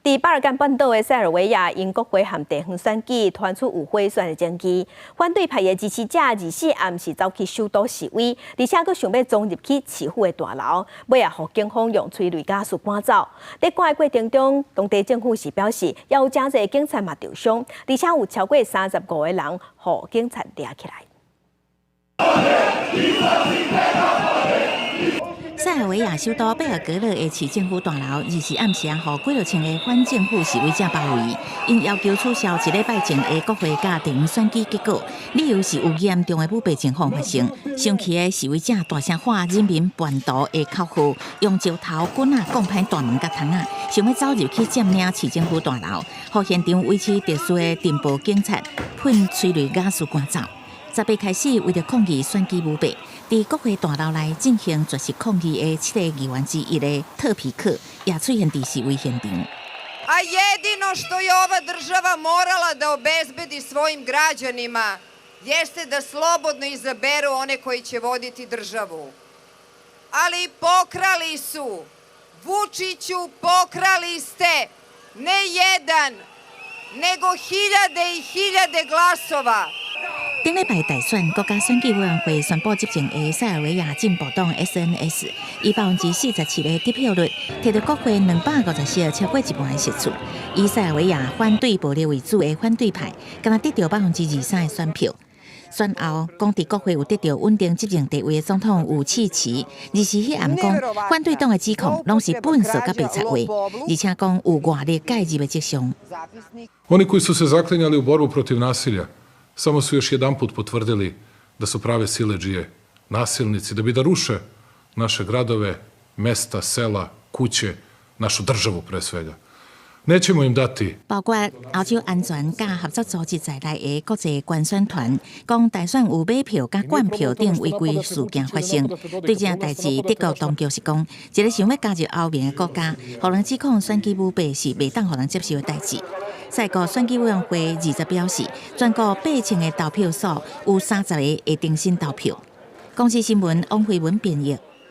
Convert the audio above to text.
佇巴爾幹半島的塞爾維亞，𪜶國會和地方選舉傳出有賄選的證據，反對派的支持者24暗時走去首都示威，而且閣想欲衝入去市府的大樓，尾仔予警方用催淚ガス趕走。佇趕的過程中，當地政府是表示，也有誠濟警察嘛受傷，而且有超過35個人予警察掠起來。塞爾維亞首都貝爾格勒的市政府大樓，24暗時予幾落千个反政府示威者包圍，𪜶要求取消一禮拜前的國會佮地方選舉結果，理由是有嚴重的舞弊情況發生。生氣的示威者大聲喊“人民叛徒”的口號，用石頭、棍仔摃歹大門佮窗仔，想欲走入去佔領市政府大樓，予現場維持秩序的鎮暴警察噴催淚ガス趕走。18開始，為著抗議選舉舞弊，佇國會大樓內進行絕食抗議的七個議員之一的特皮克，也出現佇示威現場。 A jedino što je ova država morala da obezbedi svojim građanima jeste da slobodno izaberu one koji će voditi državu. Ali pokrali su, Vučiću, pokrali ste ne jedan, nego hiljade i hiljade glasova. 頂禮拜大選，國家選舉委員會宣布執政的塞爾維亞進步黨 SNS 以47%的得票率，摕著國會250席，超過一半的席次。以塞爾維亞反對暴力為主的反對派，敢若得著23%的選票。選後，講佇國會有得著穩定執政地位的總統武契奇，24彼暗講，反對黨的指控攏是糞埽佮白賊話，而且講有外力介入的跡象。 Oni koji su se zaklinjali u borbu protiv nasilja, samo su još jedanput potvrdili da su prave siledžije, nasilnici, da bi da ruše naše gradove, mesta, sela, kuće, našu državu pre svega. Nećemo im dati. 包括歐洲安全佮合作組織在內的國際觀選團，講大選有買票佮灌票等違規事件發生。對這代誌，德國當局是講，一个想欲加入歐盟的國家，予人指控選舉舞弊是袂當予人接受的代誌。塞國選舉委員會20表示，全國8000个投票所有30个會重新投票。公視新聞王慧文編譯。